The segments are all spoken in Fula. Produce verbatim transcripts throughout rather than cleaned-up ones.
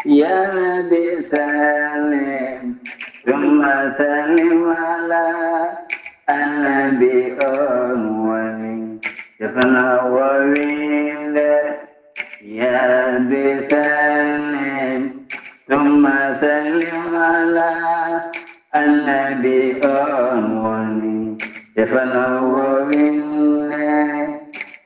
يا ربي سلم ثم سلم على النبي أول يفنى وويل. يا ربي سلم ثم سلم على النبي أول يفنى وويل.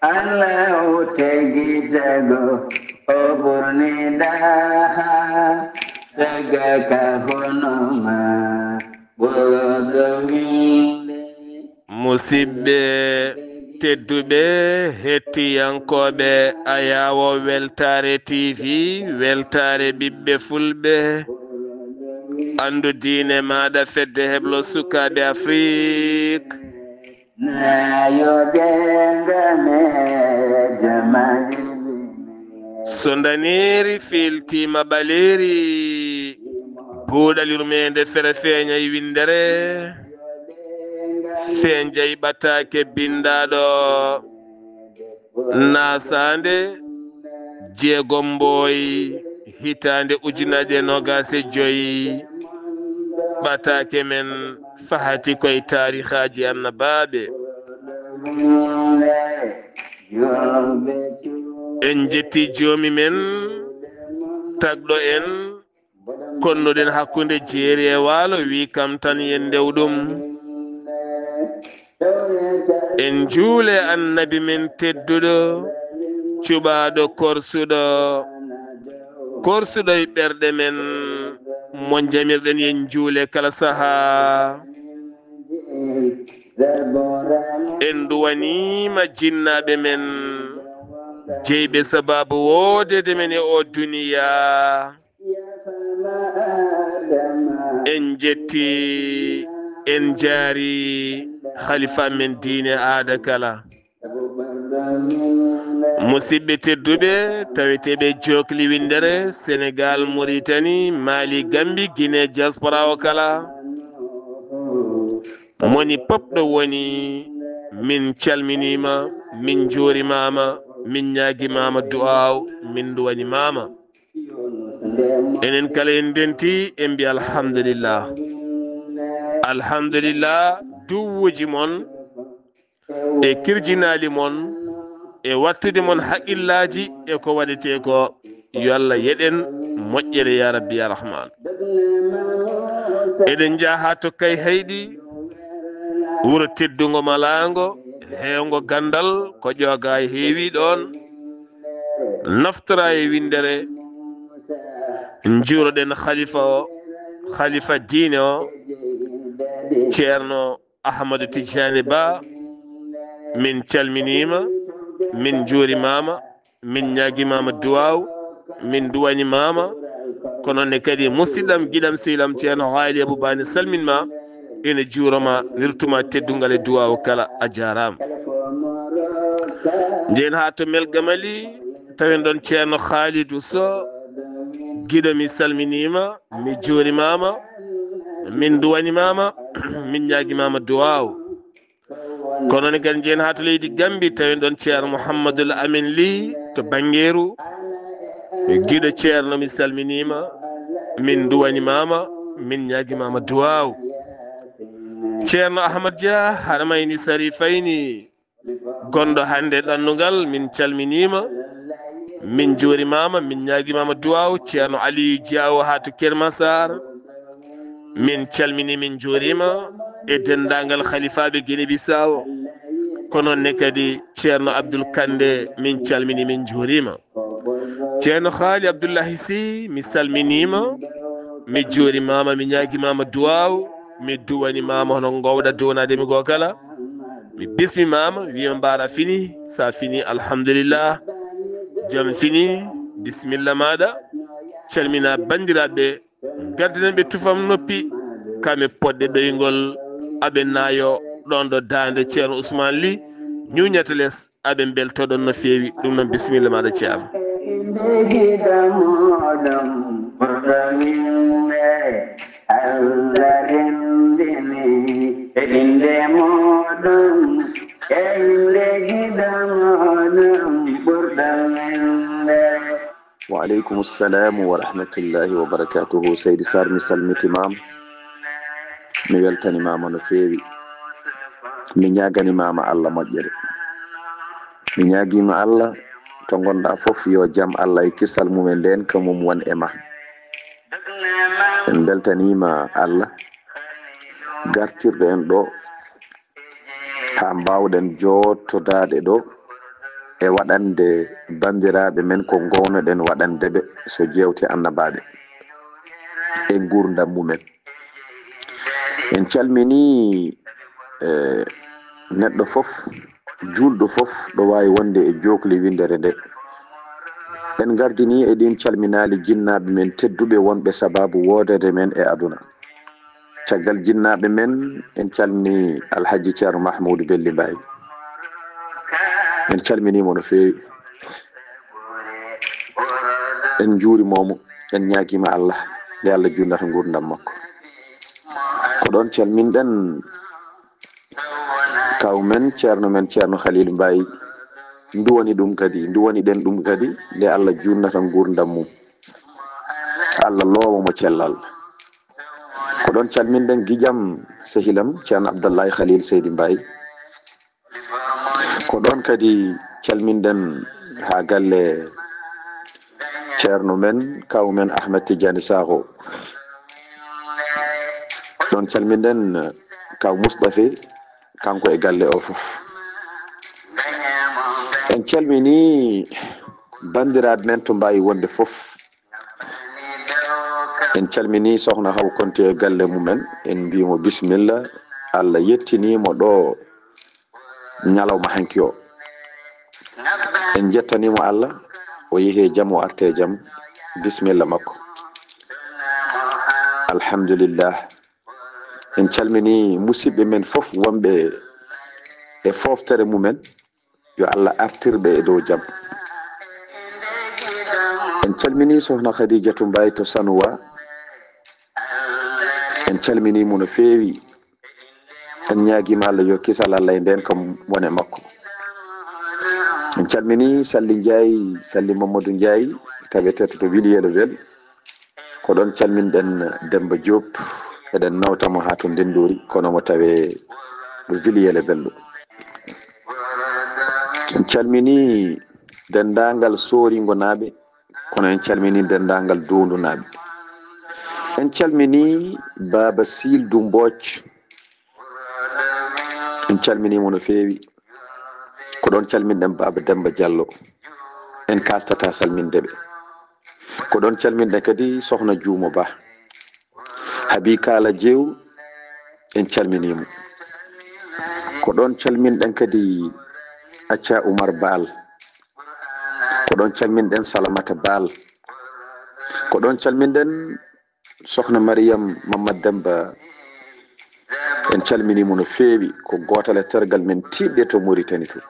Alla o tagi tago o ɓurni daha taga ka honoma ɓurɗo winde. Musidɓe tedduɓe, hettiyankooɓe Ayawo Weltaare T V, Weltaare ɓiɓɓe Fulɓe, anndu diine maaɗa, fedde heblo sukaaɓe Afrik. Nayo ɓe ngame jamaji. So ndaneeri fiiltiima ɓaleeri, buuɗal yurmeende fere feeñay winndere, feeñjay ɓataake binndaaɗo, naasaande jeegom mboy, hitaande ujunaaje noogaas e joy, ɓataake men fahati koye taarihaaji annabaaɓe. En njetti joomi men, tagɗo en, konnuɗen hakkunde jeeri e waalo, wi kam tan yen ndew ɗum. En njuule annabi men tedduɗo, cuɓaaɗo korsuɗo, korsuɗo e ɓerɗe men, mo njamirɗen yen njuule kala sahaa. En nduwaniima jinnaaɓe men, jeyɓe sabaabu woodeede men e oo duniyaa. En njetti, en njaari halifa men diine aada kala. Musidɓe tedduɓe, taweteeɓe jookli winndere, Senegaal, Muritani, Maali, Gambi, Gine, diaspora o kala. Moni pop ɗo woni, min calminiima, min njuurimaama, min ñaagimaama du'aaw, min nduwanimaama. Enen kala en ndenti, en mbi alhamdulillah. Alhamdulillah, duwuuji mon e kirjinaali mon e wattude mon haqillaaji e ko waɗetee ko. Yo Allah yeɗen moƴƴere, ya Rabbi, ya Rahman. Eɗen njaha haa to Kayhayɗi, wuro teddungo malaango, heewngo ganndal, ko ƴooga heewi ɗoon. Naftora e winndere, njuuroɗen khalifa o, khalifa diine o, Ceerno Ahmadu Tijjaani Ba, min calminiima, min njuurimaama, min ñaagimaama duwaaw, min duwanimaama. Ko noon ne kadi musidɗam, giɗam, sehlam, Ceerno Haali Abu Baani salminma, ene juuroma, nirtuma teddungal e duwaaw kala, a jaaraama. Njehen haa to Melgamali, tawen ɗoon Ceerno Haalidu Soh, giɗo mi salminiima, mi juurimaama, min duwanimaama, min ñaagimaama duwaaw. Kono ne kadi njehen haa to leydi Gambi, tawen ɗoon Ceerno Muhammadul Amin Li to Banngeeru. Giɗo Ceerno, mi salminiima, min duwanimaama, min ñaagimaama duwaaw. Ceerno Ahmad Dia, Haramayni Sarifayni, gonɗo hannde ɗannungal, min calminiima, min njuurimaama, min ñaagimaama duwaaw. Ceerno Aliyu Jaawo haa to Kermasaar, min calminii, min njuuriima, e denndaangal halifaaɓe Gine Bisaawo. Ko noon ne kadi Ceerno Abdul Kande, min calminii, min njuuriima. Ceerno Haali Abdullahi Si, mi salminiima, mi juurimaama, mi ñaagimaama duwaaw, mi duwanimaama hono ngoowɗa duwanaade mi goo kala. Mi bismimaama, wiima mbaara fini, so a fini, alhamdulillah. Jam fini, bisimilla maaɗa. Calmina banndiraaɓe, ngaddanen ɓe tufam noppi, kam e poɗɗe ɗoyngol, aɓe naayo ɗoon ɗo daande Ceerno Usmaan Li, ñuuñata les, aɓe mbelto ɗoon no feewi. Ɗum noon, bisimilla maaɗa, Ceerno. Nde giɗo mooɗon ɓurɗo winde, Allah renndini e innde mooɗon, e innde giɗo mooɗon ɓurɗo winde. Wa aleykum. Aleykum salam wa rahmatullahi wa barakatuhu. Seydi Sarr, mi salmitimaama. Mi weltanimaama no feewi. Mi ñaaganimaama Allah moƴƴere. Mi ñaagiima Allah, to ngonɗaa fof, yo jam Allah e kisal mum e ndeenka mum won e ma. En mbeltaniima Allah gartirɗo en ɗo haa mbaawɗen jooɗtodaade ɗo e waɗande banndiraaɓe men ko ngownoɗen waɗande ɓe so jeewte annabaaɓe e nguurndam mumen. En calminii, eh, neɗɗo fof, juulɗo fof ɗo waawi wonde e jookli winndere nde. En ngardinii e ɗiin calminaali jinnaaɓe men tedduɓe wonɓe sabaabu woodere men e aduna. Caggal jinnaaɓe men, en calminii Alhaji Ceerno Mahmuudu Belli Mbaay. En calminii mo no feewi. En njuuriima mo, en ñaagiima Allah, nde Allah juutnata nguurndam makko. Ko ɗoon calminɗen kaw men, ceerno men, Ceerno Khalil Mbaye. Nduwani ɗum kadi, nduwaniɗen ɗum kadi, nde Allah juutnata nguurndam mum. Allah loowa mo cellal. Ko ɗoon calminɗen giƴam, sehilam, Ceerno Abdallahi Khalil Seydi Mbaye. Ko ɗoon kadi calminɗen haa galle ceerno men, kaw men Ahmed Tidiane Sakho. Ɗoon calminɗen kaw Moustapha, kanko e galle o fof. En calminii banndiraaɓe men to mbaawi wonde fof. En calminii Sohna Haw Konte e galle mumen. En mbii mo bisimilla. Allah yettinii mo ɗo ñalawma hanki o. En njettanii mo Allah. O yehi e jam, o arti e jam. Bisimilla makko. Alhamdulillah. En calminii musidɓe men fof wonɓe e fooftere mumen. Yo Allah artir ɓe e dow jam. En calminii Sohna Khadijatu Mbaye to Sanuwa. En calminii mo no feewi. En ñaagiima Allah yo kisal Allah e ndeenka mum won e makko. En calminii Salli Njaay, Salli Mamadou Njaay, tawetee to Wiliyel Wel. Ko ɗoon calminɗen Demmba Diop, eɗen nawta mo haa to Ndenndoori, kono mo tawee ɗo Wiliyel Bello. En calminii denndaangal Sooringonaaɓe, kono en calminii denndaangal Doondunaaɓe. En calminii Baaba Siildu Mbooc, en calminii mo no feewi. Ko ɗoon calminɗen Baaba Demmba Jallo. En kaastataa salminde ɓe. Ko ɗoon calminɗen kadi Sohna Juumo Ba. Habi Kaala Jeew, en calminii mo. Ko ɗoon calminɗen kadi Acca Umar Baal. Ko ɗoon calminɗen Salamata Baal. Ko ɗoon calminɗen Sohna Mariyam Mamad Demmba. En calminii mo no feewi. Ko gootal e tergal men tiiɗɗe to Mauritanie to.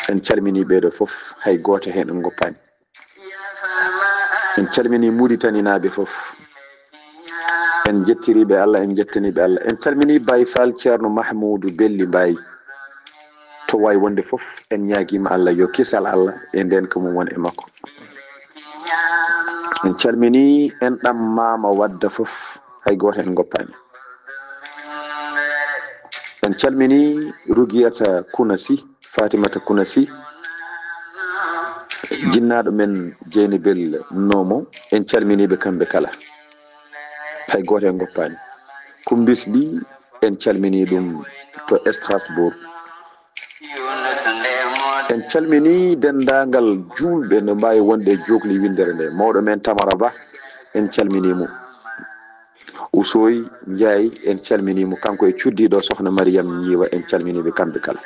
En calminii ɓee ɗoo fof, hay gooto heen en ngoppaani. En calminii Muritaninaaɓe fof. En njettirii ɓe Allah, en njettanii ɓe Allah. En calminii Baay Faal Ceerno Mahmuudu Belli Mbaay. To waawi wonde fof, en ñaagiima Allah yo kisal Allah e ndeenka mum won e makko. En calminii enɗam Maama Wadda fof, hay gooto en ngoppaani. En calminii Rugiyata Kuna Si, Fatimata Kuna Si, jinnaaɗo men Jeynibel Noomo, en calminii ɓe kamɓe kala. Hay gooto en ngoppaani. Kumbis Li, en calminii ɗum to Strasbourg. En calminii denndaangal juulɓe no mbaawi wonde e jookli winndere nde. Mawɗo men Tamara Ba, en calminii mo. Usooy Njaay, en calminii mo, kanko e cuddiiɗo Sohna Mariyam Ñiiwa, en calminii ɓe kamɓe kala.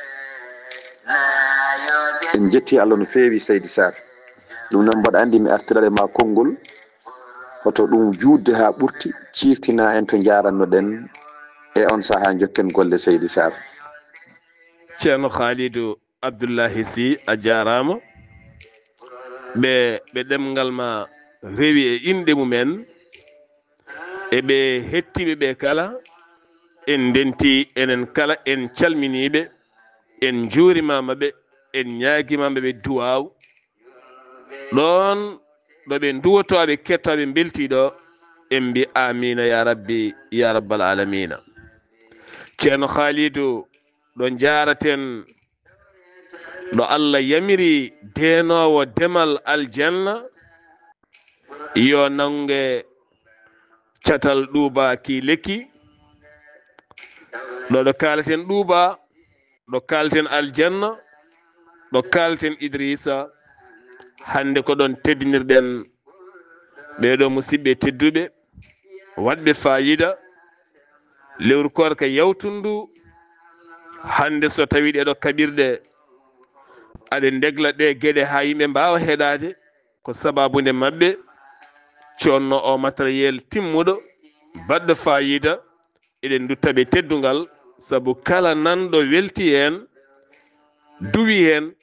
En njettii Allah no feewi, Seydi Sarr. Ɗum noon, mboɗo anndi mi artirat e ma konngol, hoto ɗum juutde haa ɓurti, ciiftinaa en to njaaranno-ɗen e on sahaa, njokken golle, Seydi Sarr. Ceerno Khalidou Abdullahi Sy, a jaaraama. Ɓe, ɓe ɗemngal ma rewi e inɗe mumen, e ɓe hettiiɓe ɓe kala, en ndenti enen kala, en calminii ɓe, en njuurimaama ɓe, en ñaagimaama ɓe duwaaw. Ɗoon ɗo ɓe nduwotoo, ɓe kettoo, ɓe mbeltii ɗo, en mbi amiina ya rabbi, ya rabbal alamina. Ceerno Haalidu, ɗo njaaraten, ɗo Allah yamiri deenoowo demal aljanna, yo nannge catal ɗuuba ki lekki. Ɗo, ɗo kaalten ɗuuba, ɗo kaalten aljanna, ɗo kaalten Idrisa. Hannde ko ɗon teddinirɗen ɓee ɗo musiɓɓe tedduɓe, waɗɓe faayiida. Lewru koorka yawtundu, hannde so tawii ɗee ɗo kaɓirɗe, aɗe ndegla ɗee geɗe haa yimɓe mbaawa heɗaade, ko sabaabu nde maɓɓe coodnoo o matériel timmuɗo, baɗɗo faayiida. Eɗen ndutta ɓe teddungal, sabu kala nanɗo welti heen, duwi heen,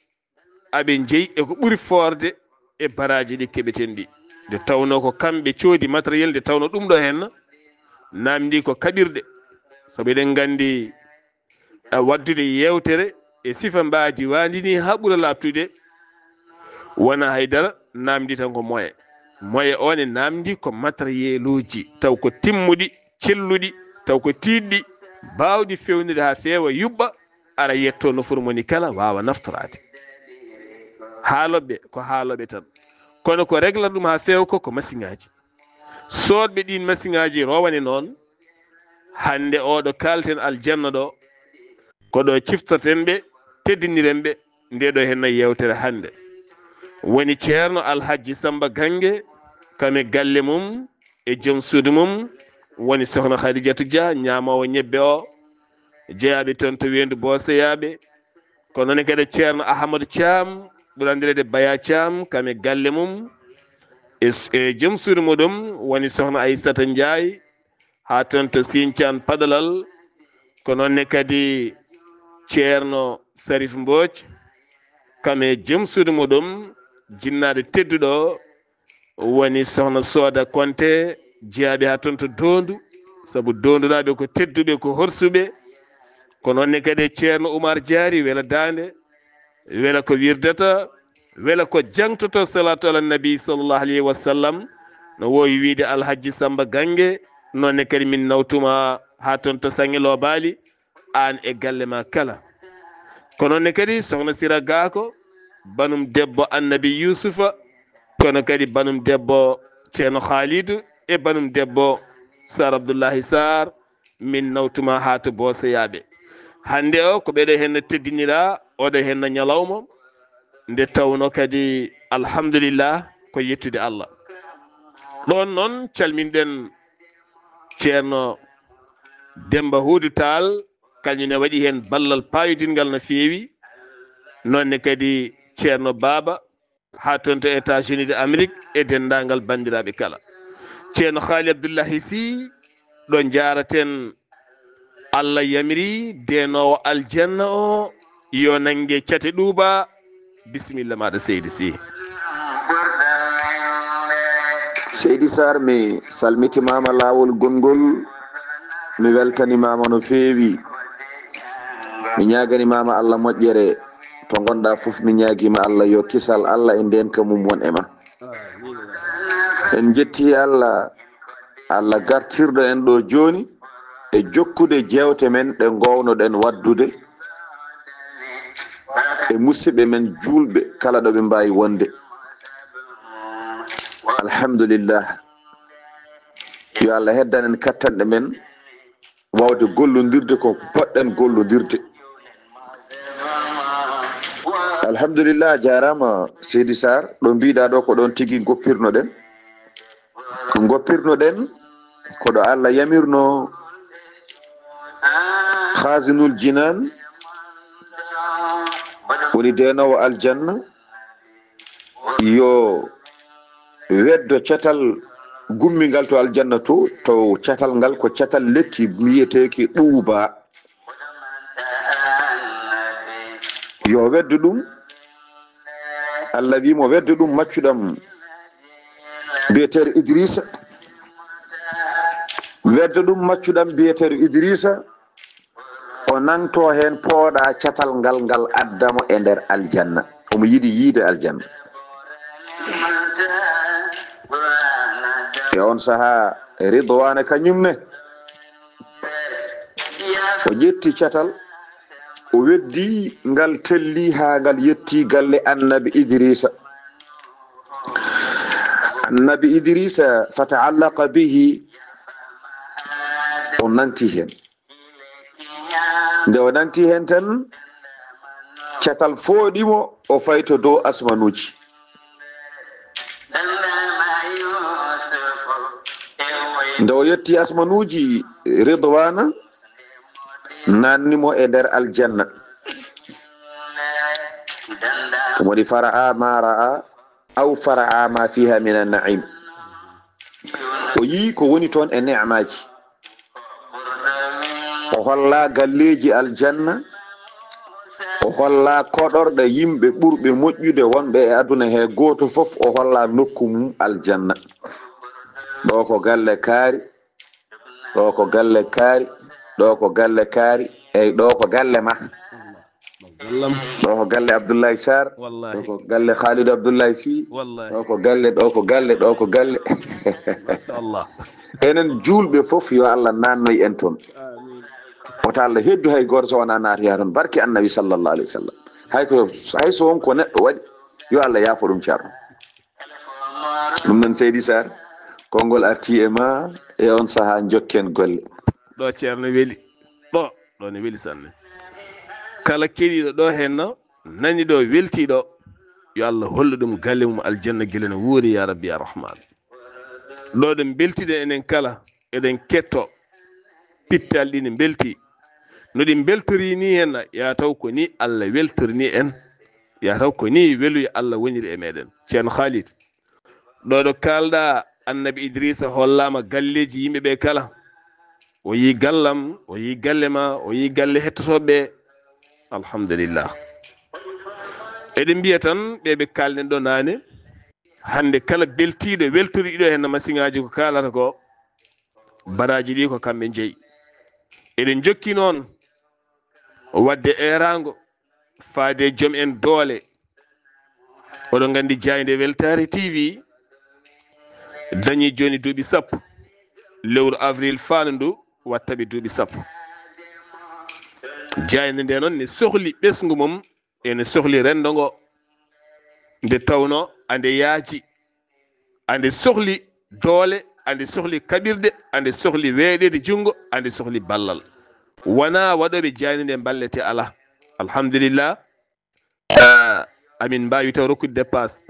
aɓe njeyi e ko ɓuri foorde e baraaji ɗi keɓeten ɗi. Nde tawnoo ko kamɓe coodi matériel, nde tawnoo ɗum ɗo heen naamndii ko kaɓirɗe, sabu eɗen nganndi a waɗdude yeewtere e sifa mbaadi waandi ni haa ɓura laaɓtude, wonaa hay dara, naamndi tan ko moyen. Moyen o ne naamndi ko matériel uji, taw ko timmuɗi, celluɗi, taw ko tiiɗɗi, baawɗi feewnude haa feewa, yuɓɓa, ara yetto nofuru moni kala, waawa naftoraade. Haaloɓe ko haaloɓe tan, kono ko regla ɗum haa feewa ko, ko masiŋaaji. Soodɓe ɗiin masiŋaaji rowane noon, hannde o ɗo kaalten aljanna ɗo, ko ɗo ciftorten ɓe, teddiniren ɓe, nde ɗo henna yeewtere hannde. Woni Ceerno Alhajji Samba Gange, kam e galle mum, e joom suudu mum, woni Sohna Khadijatu Dia, ñaamoowo ñebbe o, jeyaaɓe toon to Weendu Booseyaaɓe. Ko noon kadi Ceerno Ahamadu Caam, ɓuri anndireede Baya Caam, kam e galle mum, e, e joom suudu muɗum, woni Sohna Aissata Ndiaye, haa toon to Sinthiane Padalal. Ko noon ne kadi Ceerno Sarif Mbodj, kam e joom suudu muɗum, jinnaaɗo tedduɗo, woni Sohna Sooda Konte, jeyaaɓe haa toon to Doondu, sabu Doondunaaɓe ko tedduɓe, ko horsuɓe. Ko noon ne kadi Ceerno Umar Jaari, wela daande, wela ko wirdata, wela ko jangtoto salatu ala nabi sallallahu alayhi wa sallam, no woowi wiide Alhajji Samba Gange, noon ne kadi min nawtuma haa toon to Saŋe Loobaali, aan e galle ma kala. Ko noon ne kadi Sohna Sira Gaako, banum debbo Annabi Yuusufa, kono kadi banum debbo Ceerno Haalidu e banum debbo Saar Abdullahi Saar, min nawtuma haa to Booseyaaɓe. Hannde o ko ɓeɗo henna teddinira oɗo henna ñalawma, nde tawno kadi alhamdulillah ko yettude Allah. Ɗoon noon calminɗen Ceerno Demba Huudu Taal, kañum ne waɗi heen ballal paayodingal no feewi, noon ne kadi Ceerno Baaba, haa toon to États-Unis de Amérique e denndaangal banndiraaɓe kala. Ceerno Haali Abdullahi Sy, ɗo njaaraten Allah yamiri deenoowo aljanna o, yo nannge cate ɗuuba. Bisimilla maaɗa, Seydi Sy. Seydi Saar, mi salmitimaama laawol gonngol, mi weltanimaama no feewi. Mi ñaaganimaama Allah moƴƴere, to ngonɗaa fof mi ñaagiima Allah yo kisal Allah e ndeenka mum won e ma. En njettii Allah, Allah gartirɗo en ɗo jooni e jokkude jeewte men ɗe ngoownoɗen waɗdude e musidɓe men juulɓe kala ɗo ɓe mbaawi wonde. Alhamdulillah. Yo Allah heddan en kattanɗe men waawde gollondirde ko poɗɗen gollondirde. Alhamdulillah, a jaaraama Seydi Saar, ɗo mbiiɗaa ɗo ko ɗoon tigi ngoppirnoɗen. Ko ngoppirnoɗen ko ɗo Allah yamirnoo Khaazinul Jinaan, woni deenoowo aljanna, yo weddo catal gummingal to aljanna to, to catal ngal ko catal lekki mbiyeteeki ɗuuba. Yo weddo ɗum, Allah wi mo, weddo ɗum maccuɗam biyeteeɗo Idrisa, weddo ɗum maccuɗam biyeteeɗo Idrisa, o nangto heen pooɗa catal ngal, ngal adda mo e nder aljanna, omo yiɗi yiide aljanna. E on sahaa, Ridwaana kañum ne, o ƴetti catal, o weddi ngal, telli haa ngal yetti galle Annabi Idriisa. Annabi Idriisa, فتعلق به, o nangti heen. Nde o nangti heen tan, catal fooɗi mo, o fayi to dow asmanuuji. Nde o yetti asmanuuji, Ridwaana naanni mo e nder aljanna. Ɗum waɗi fara'a ma ra'a, aw fara'a ma fiha min an-na'im. O yii ko woni toon e ne'maaji. O holla galleeji aljanna. O holla koɗorɗe yimɓe ɓurɓe moƴƴude wonɓe e aduna he, gooto fof o holla nokku mum aljanna. Ɗo ko galle kaari, ɗo ko galle kaari, ɗo ko galle kaari, eyi, ɗo ko galle ma. Ɗo ko galle Abdoulaye Sarr. Wallahi. Ɗo ko galle Khalidou Abdoulaye Sy. Wallahi. Ɗo ko galle, ɗo ko galle, ɗo ko galle. Machallah. Enen juulɓe fof, yo Allah naannoy en toon. Amin. Wota Allah heddu hay gooto so wonaa naatoya toon. Barke Annabi sallallahu alayhi wa sallam. Hay ko, hay so won ko neɗɗo waɗi, yo Allah yaafo ɗum, Ceerno. Ɗum noon, Seydi Sarr, konngol arti e ma, e on sahaa njokken golle. Ɗo Ceerno weli. Ɗo, ɗo ne weli sanne. Kala keɗiiɗo ɗo heen no nani ɗo, weltii ɗo, yo Allah hollu ɗum galle mum aljanna gila no wuuri, ya Rabbi, ya Rahman. Ɗo ɗen mbeltiɗen enen kala, eɗen ketto. Pittal ɗi ne mbelti. No ɗi mbeltori ni en, ya taw ko ni Allah weltori ni en. Ya taw ko ni weluya Allah woniri e meɗen. Ceerno Khalid, ɗo ɗo kalɗa, Annabi Idrisa hollama galleji yimɓe ɓe kala. O yi gallam, o yi galle ma, o yi galle hettotoɓe. Alhamdulillah. Eɗen mbiya tan ɓe ɓe kalɗen ɗo nane, hande kala beltiɗo, weltoriɗo hen masiŋaji ko kalata ko, baraji ɗi ko kamɓe jeeyi. Eɗen jokki noon wadde erango faade joom en doole. Oɗon nganndi Jaaynde Weltaare T V dañi jooni duuɓi sappo, lewru avril faandu ndu watta ɓe duuɓi sappo. Jaaynde nde noon ne sohli ɓesngu mum, ene sohli renndo ngo, nde tawno ande yaaji, ande sohli doole, ande sohli kaɓirɗe, ande sohli weeɗeede junngo, ande sohli ballal. Wonaa waɗooɓe jaaynde nde mballete, alaa. Alhamdulillah. Ah, amin mbaawi taw rokkude dépasse.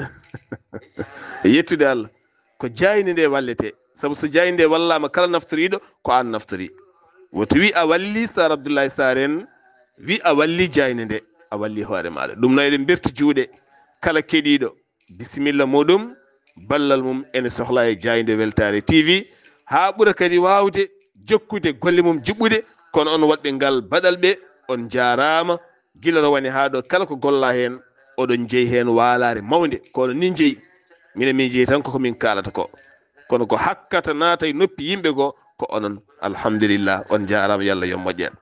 Yettude Allah. Ko jaaynde nde wallete. Sabu so jaaynde nde wallaama kala naftoriiɗo, ko aan naftori. Woto wi a walli Sar Abdoulaye Sarr en, wi a walli jaaynde nde, a walli hoore maaɗa. Ɗum noon eɗen mberti juuɗe kala keɗiiɗo. Bisimilla muɗum, ballal mum ene sohla e Jaaynde Weltaare T V, haa ɓura kadi waawde jokkude golle mum jiɓɓude, kono on waɗɓe ngal baɗal ɓe, on njaaraama, gila rowani haa ɗo, kala ko golla heen, oɗon njeyi heen waalaare mawnde, kono ni njeyi, minen min njeyi tan koko min kaalata ko, kono ko hakkata naata e noppi yimɓe goo, ko onon, alhamdulillah, on njaaraama, yo Allah yo moƴƴan.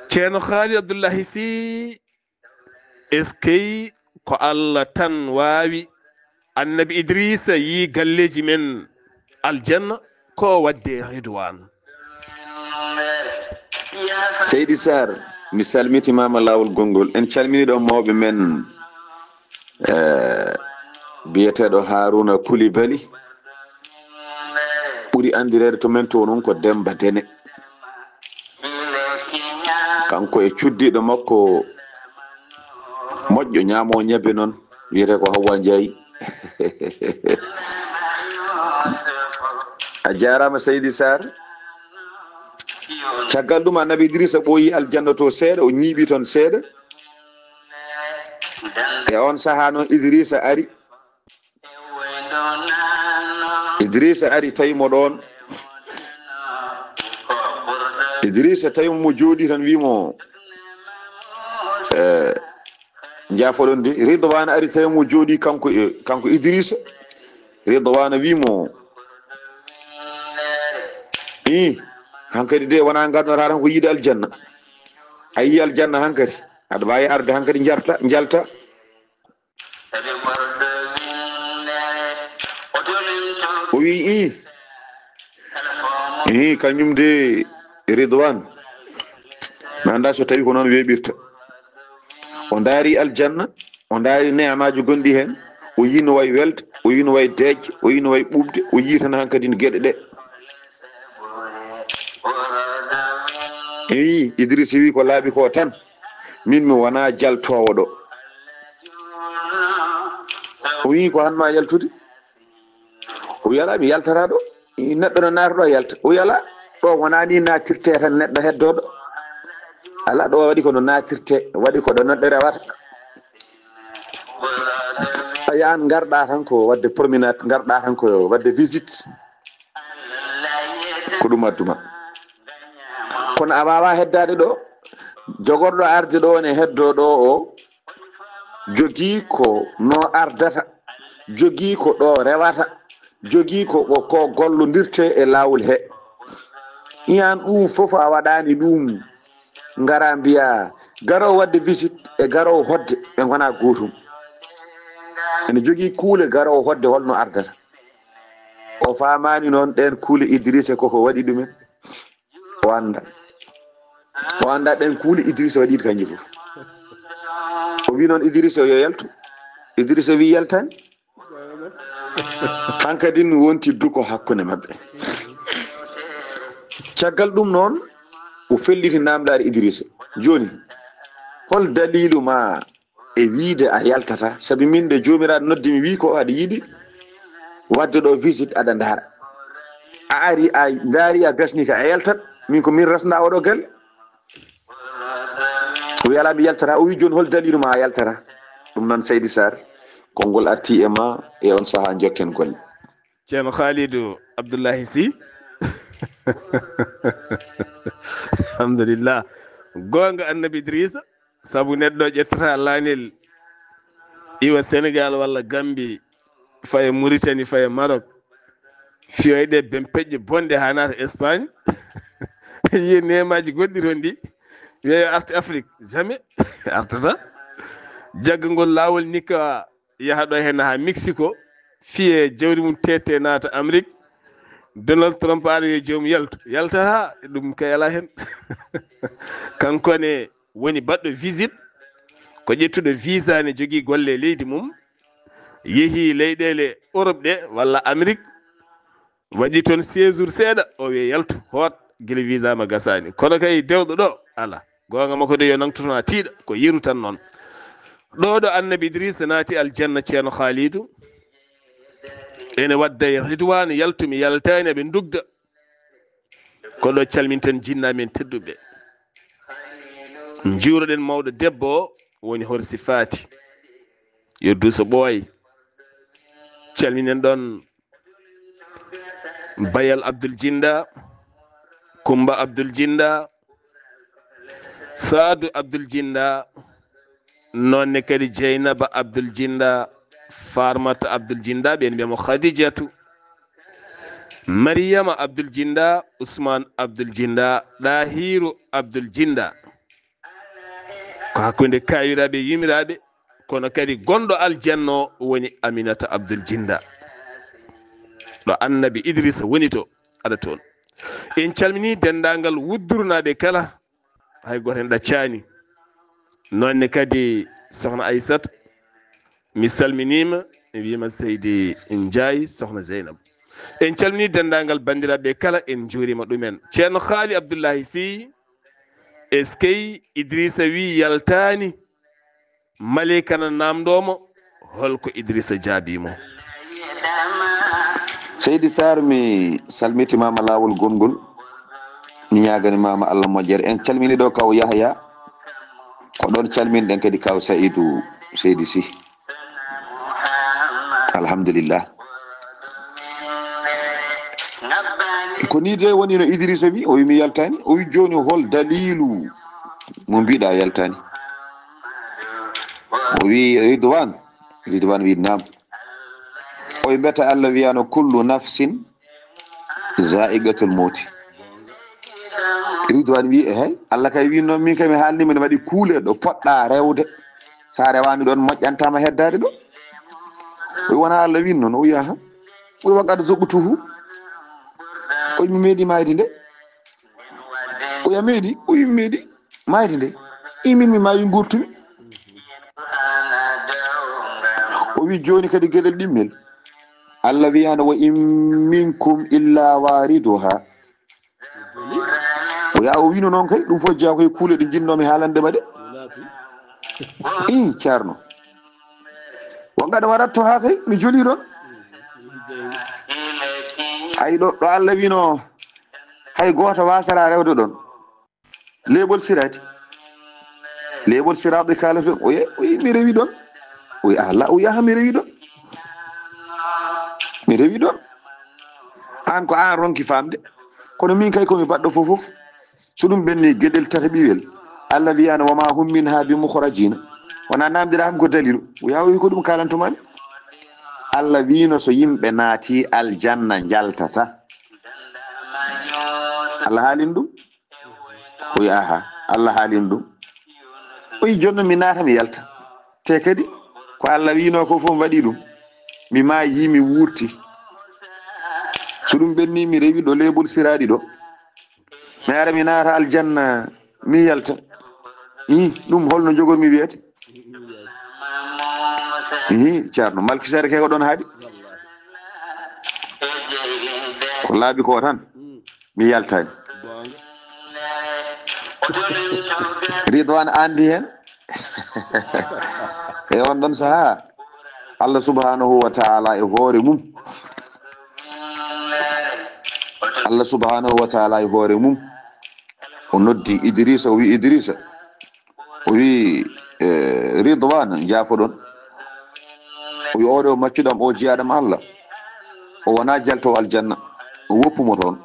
Ceerno Haali Abdullahi Sih, Eskey, ko Allah tan waawi. Annabi Idrisa yii galleeji men aljanna, ko o waɗde e Ridwaan. Seydi Sarr, mi salmitimaama laawol gonngol. En calmini ɗo mawɓe men, eh, biyeteeɗo Haruna Koulibaly, ɓuri anndireede to men to noon ko Demmba Dene. Kanko e cuddiiɗo makko moƴƴo ñaamo ñebbe noon, wiyetee ko Hawwa Njaay. A jaaraama, Seydi Sarr. Caggal ɗum, Annabi Idrisa ɓooyi aljanna to seeɗa, o ñiiɓi toon seeɗa. E on sahaa noon, Idrisa ari. Idrisa ari, tawi mo ɗoon. Idrisa tawi mo jooɗii tan, wi mo, eh, njaafoɗon de. Ridwana ari, tawi mo jooɗii kanko e, kanko Idrisa. Ridwana wi mo, "Ii, hankadi de wonaa ngarnoɗaa tan ko yiide aljanna. A yii aljanna hankadi. Aɗa waawi arde hankadi njarta, njalta." O Wi i i kañum de Ridwan, mi annda so tawi ko noon weeɓirta. O ndaari aljanna, o ndaari neemaaji gonɗi heen, o yii no wayi welde, o yii no wayi deeƴde, o yii no wayi ɓuuɓde, o yii tan hankadin geɗe ɗe. Wi Idrissa wi ko laaɓi ko tan, min mi wona jaltoowo ɗo. O wi ko han ma yaltude. O wi ala mi yaltata ɗo. Neɗɗo no naata ɗo yalta, o wi ala. Ɗo wona ni natirte tan neɗɗo heddo ɗo. Ala, ɗo waɗi ko no natirte, waɗi ko ɗo neɗɗo rewata. A yahan ngarɗa tan ko wadde promenade, ngarɗa tan ko wadde visite. Ko ɗum adduma. Kono a wawa heddaade ɗo. Jogorɗo arde ɗo ne heddo ɗo o jogii ko no ardata, jogii ko ɗo rewata, jogii ko, ko, ko gollondirte e laawol he. Iyan ɗum fof a waɗaani ɗum, ngara mbiya garowo waɗde visite e garowo hoɗde ɓe ngona gootum. Ene jogii kuule garowo hoɗde holno ardata. O faamaani noon ɗeen kuule Idrissa koko waɗi ɗumen. O annda. O annda ɗen kuuli Idrissa waɗiɗi kanji fof. O wi noon Idrissa yo yaltu. Idrissa wi yaltani. Hankadin wonti duko hakkunde maɓɓe. Caggal ɗum noon, o felliti namdaade Idrissa. Jooni, hol daliilu ma e wiide a yaltata? Sabi min de joomiraaɗo noddi mi wi ko aɗa yiɗi waɗde ɗo visite aɗa ndaara. A ari a ndaari a gasni ka a yaltat, min ko min resnda oɗo galle. O wi ala mi yaltata, o wi jooni hol daliilu ma a yaltata? Ɗum noon Seydi Sarr, konngol arti e ma e on saha jokken golle. Ceerno Khalidou Abdoulahi Sy. Alhamdulillah. Goonga Annabi Idrissa. Sabu neɗɗo ƴettata laanel iwa Senegal walla Gambi, faye Mauritanie, faye Maroc, fiyoyɗe bempeƴƴe bonɗe ha naata Espagne. Yiye nemaji goɗɗi toon ɗi, wiya yo arte Afrique, jamais. Artata. Jagga ngol laawol nikka yaha ɗo hen ha Mexico, fiye jawdi mum tete naata Amérique. Donald Trump ara yo joom yaltu, yalta ha ɗum kay ala hen. Kanko ne woni baɗɗo visite, ko ƴettuɗo visa ne jogii golle e leydi mum, yehi leyɗeele Europe ɗe walla Amérique, waɗi toon séjour seeɗa, o wiye yaltu hoot gila visa ma gasani. Kono kay dewɗo ɗo ala. Goonga makko de yo nangtu toon a tiiɗa, ko yeru tan noon. Ɗo ɗo Annabi Idrissa naati aljanna, Ceerno Khalidou, ene wadda e Ridwaan yaltu mi yaltani, aɓe ndugda. Ko ɗo calminten jinna men tedduɓe. Njuuroɗen mawɗo debbo o woni Horsi Faati. Yo duuso ɓooy. Calminen ɗon Bayal Abdul Jinda, Kumba Abdul Jinda, Saadu Abdul Jinda, noonne kadi Jeynaba Abdul Jinda, Farmata Abdul Jinda, ɓen mbiyamo Khadijatu, Mariyama Abdul Jinda, Usman Abdul Jinda, Ɗahiru Abdul Jinda. Ko hakkunde kaawiraaɓe e yumiraaɓe, kono kadi gonɗo aljanna o woni Aminata Abdul Jinda. Ɗo Annabi Idrisa woni to, aɗa toon. En calmini denndaangal wuddurnaaɓe kala, hay gooto en ɗaccaani. Noon ne kadi Sohna Aysata, mi salminiima, mi wiima Seydi Njaay, Sohna Zeynab. En calmini denndaangal banndiraaɓe kala, en njuuriima ɗumen. Ceerno Haali Abdullaahi Sey, eskey Idrisa wi yaltaani. Maleyka na naamndoo mo, holko Idrisa jaabii mo? Seydi Sarr, mi salmitimaama laawol gonngol, mi ñaagani maama Allah moƴƴere. En calmini ɗo kaw Yahya, ko ɗoon calminɗen kadi kaw Saïdou Seydi Sy. Alhamdulillah. Ko nii de woni no Idrisa wi, o wi mi yaltaani, o wi jooni hol daliilu mo mbiɗa yaltaani? O wi Ridwan, Ridwan wi naam. O wi mbeta Allah wiyano kullu nafsin zaiqatul mawti. Ridwan wi e hay, Allah kay wi noon, min kay mi haalni min waɗi kuule ɗo poɗɗa rewde. Sa rewani ɗon moƴƴantama heddaade ɗo. O wi wona Allah wi noon, o wi aha. O wi, "Wa qad zuqtuhu." O wi, "Mi meeɗi maayde nde." O wi, "A meeɗi?" O wi, "Mi meeɗi maayde nde." "I min mi maayi nguurtumi." O wi, "Jooni kadi geɗel ɗimmel." Allah wiyaano, "Wa in minkum illa waariduha." O yaa o wiino noon kay, ɗum fof jeyaa koye kuule ɗe njinnoomi haalande ma ɗe. Ii, Ceerno. "Wa qad waradtuha" kay, mi jolii ɗoon. Ay ɗo, ɗo Allah wiino, hay gooto waasataa rewde ɗoon. Leeɓol siraati. Leeɓol siraati kaalata, o ye-, o yi, mi rewi ɗoon. O yi, "Ala, o yaha, mi rewi ɗoon. Mi rewi ɗoon." Aan ko aan ronki faamde. Kono min kay ko mi baɗɗo fof fof. So ɗum ɓenni geɗel tataɓiwel, Allah wiyaano, "Wa ma hum minha bi mukhrajina." Wonaa naamndiraa kam ko dalilu. O yaa o wi, "Ko ɗum kaalantumaami?" Allah wiino, "So yimɓe naati aljanna njaltata." Allah haalin ɗum. O wi, "Aha, Allah haalin ɗum." O wi, "Jooni noon mi naata, mi yalta." Te kadi, ko Allah wiino ko fof mi waɗi ɗum. Mi maayi, mi wuurti. So ɗum ɓenni, mi rewi ɗo leeɓol siraati ɗo. Mi ara, mi naata aljanna, mi yalta. Ih, ɗum holno jogormi wiyete? Ih, Ceerno, Malki Sare kay ko ɗoon haaɗi. Ko laaɓi ko tan. Mi yaltaani. Ridwan anndi heen. E on ɗon sahaa, Allah subhanahu wa ta'ala e hoore mum. Allah subhanahu wa ta'ala e hoore mum. O noddi Idrisa, o wi, "Idrisa." O wi, eh, "Ridwan, njaafoɗon." O wi, "Oɗo maccuɗam, o jiyaaɗam Allah. O wonaa jalto aljanna. O woppu mo toon."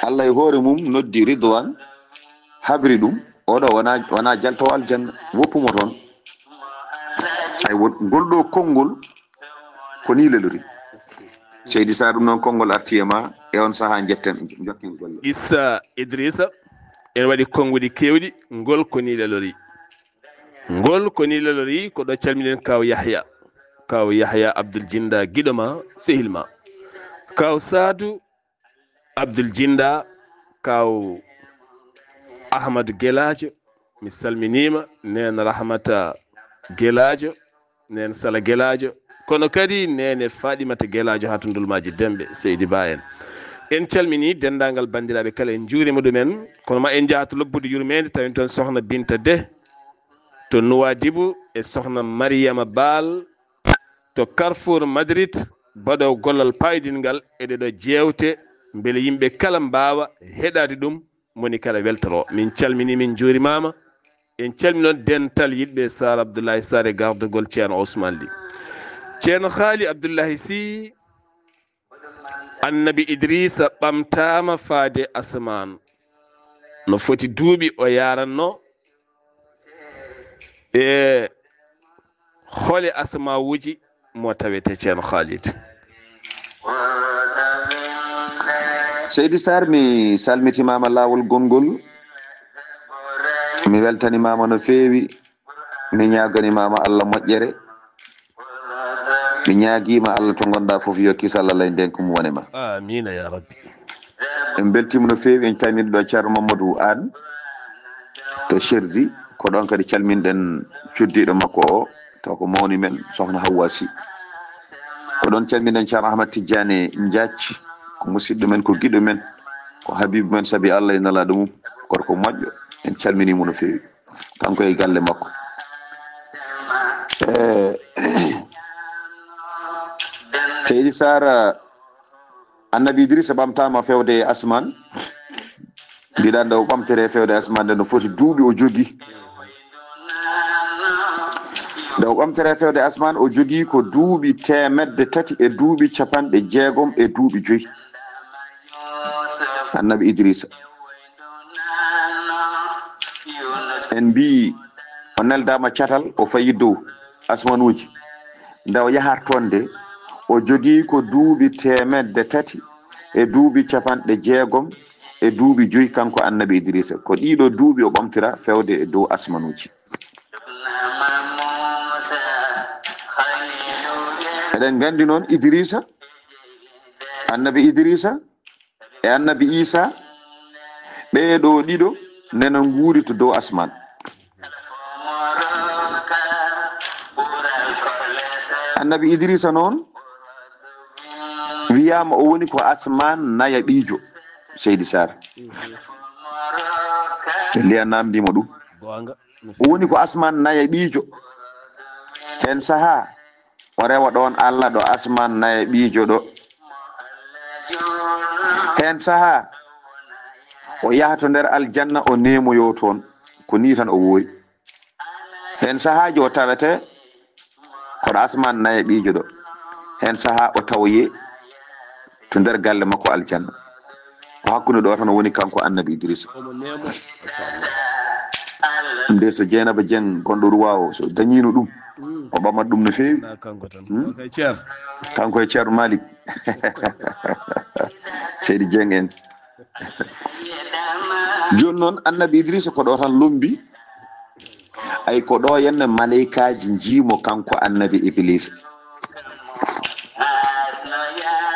Allah e hoore mum noddi Ridwan, habri ɗum, "Oɗo wonaa, wonaa jalto aljanna. Woppu mo toon." Ay, won, ngol ɗo konngol ko ni lelori. Seydi Sarr, ɗum noon konngol arti e ma, e on sahaa njetten, njokken golle. Issa Idrissa, en waɗi konnguɗi keewɗi, ngol ko ni lelori. Ngol ko ni lelori, ko ɗo calminen Kaaw Yahya. Kaaw Yahya Abdul Jinda, giɗo ma, sehil ma. Kaaw Saadu Abdul Jinda, Kaaw Ahmadu Gelaajo, mi salminiima, Neen Rahmata Gelaajo, Neen Sala Gelaajo, kono kadi Neene Faɗimata Gelaajo haa to Ndulmaaji Demɓe, Seydi Ba en. En calminii denndaangal banndiraaɓe kala, en njuuriima ɗumen, kono ma en njaha to lobbude yurmeende, tawen toon Sohna Binta Deh, to Nuwaadibu, e Sohna Mariyama Baal, to Carrefour Madrid, baɗoowo gollal paaydinngal e ɗeɗo jeewte, mbele yimɓe kala mbaawa heɗaade ɗum, moni kala weltoro. Min calminii, min njuurimaama. En calminii noon dental yiɗɓe Saar Abdullahi Saar e gardagol Ceerno Ousmane Ly. Ceerno Haali Abdullahi Sy, Annabi Idrisa ɓamtaama faade asamaan. No foti duuɓi o yaranno? E holi asmauuji mo tawete, Ceerno Khalid? Seydi Sarr, mi salmitimaama laawol gonngol. Mi weltanimaama no feewi. Mi ñaaganimaama Allah moƴƴere. Mi ñaagiima Allah to ngonɗaa fof yo kisal Allah e ndenka mum wone ma. Amiina ya rabbi. En mbeltiima no feewi, en calminii ɗo Ceerno Mamadou Anne to Cherzi, ko ɗoon kadi calminɗen cuddiiɗo makko o, taw ko mawni men, Sohna Hawwa Sy. Ko ɗoon calminɗen Ceerno Ahmad Tijjaani Njaac, ko musidɗo men, ko giɗo men, ko habiibu men, sabi Allah e nelaaɗo mum, gorko moƴƴo, en calminii mo no feewi. Kanko e galle makko. Eh, Seydi Sarr, Annabi Idrissa ɓamtaama fewde e asmaan. Mbiɗa nde o ɓamtere fewde asmaan nde no foti duuɓi o jogii. Nde o ɓamtere fewde asmaan o jogii ko duuɓi teemedde tati e duuɓi capanɗe jeegom e duuɓi joyi. Annabi Idrissa. En mbii o neldaama catal, o fayi dow asmanuuji. Nde o yahartoon nde, o jogii ko duuɓi teemedde tati e duuɓi capanɗe jeegom e duuɓi joyi, kanko Annabi Idrissa. Ko ɗiɗo duuɓi o ɓamtira fewde e dow asmanuuji. Eɗen nganndi noon Idrisa, annabi Idrisa e annabi Isa, ɓee ɗoo ɗiɗo nena nguuri to dow asmaan. Annabi Idrisa noon wiyaama o woni ko asmaan nayaɓiijo, Seydi Sarr. Liya namndii mo ɗum. O woni ko asmaan nayaɓiijo. Heen sahaa o rewa ɗoon Allah ɗo asmaan nayaɓiijo ɗo. Heen sahaa o yaha to nder aljanna, o neemoyoo toon. Ko nii tan o woori. Heen sahaaji o tawetee koɗo asmaan nayaɓiijo ɗo. Heen sahaa o tawoyee to nder galle makko aljanna. Ko hakkunde ɗo tan o woni kanko annabi Idrisa. Omo neemo. Nde so Jeynaba Jeng gonɗo Ruwa o, so dañiino ɗum, o ɓamat ɗum no feewi. Na kanko tan. Hmm? Kanko e Ceerno. Kanko e Ceerno Malik. Seydi Jeng en. Jooni noon, annabi Idrisa ko ɗo tan lombi. Ay, ko ɗo yenne maleykaaji njiimo kanko annabi Iblisa.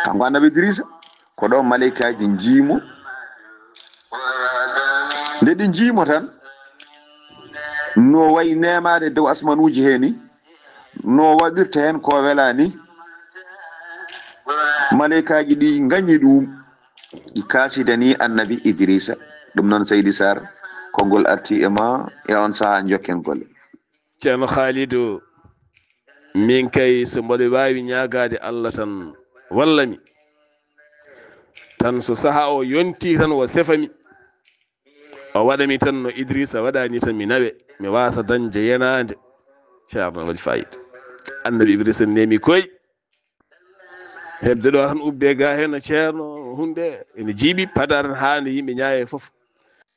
Kanko annabi Idrisa, ko ɗo maleykaaji njiimo. Nde ɗi njiimo tan, no wayi neemaade dow asmanuuji he ni, no waɗirta heen ko welaa ni, maleykaaji ɗi ngañi ɗum, ɗi kaasidani annabi Idrisa. Ɗum noon, Seydi Sarr, konngol arti e ma e on sahaa, njokken golle. Ceerno Khalidou, min kay, so mboɗo waawi ñaagaade Allah tan walla mi. Tan so sahaa o yonti tan, o sefa mi. O waɗa mi tan no Idrisa waɗani tan, mi nawe, mi waasa dañde yenaande. Ceerno, waɗi fayida. Annabi Idrisa neemi koy. Heɓde ɗo tan ubbe ga heen, Ceerno, hunde ene jiiɓi, pada tan haa nde yimɓe ñaawe fof.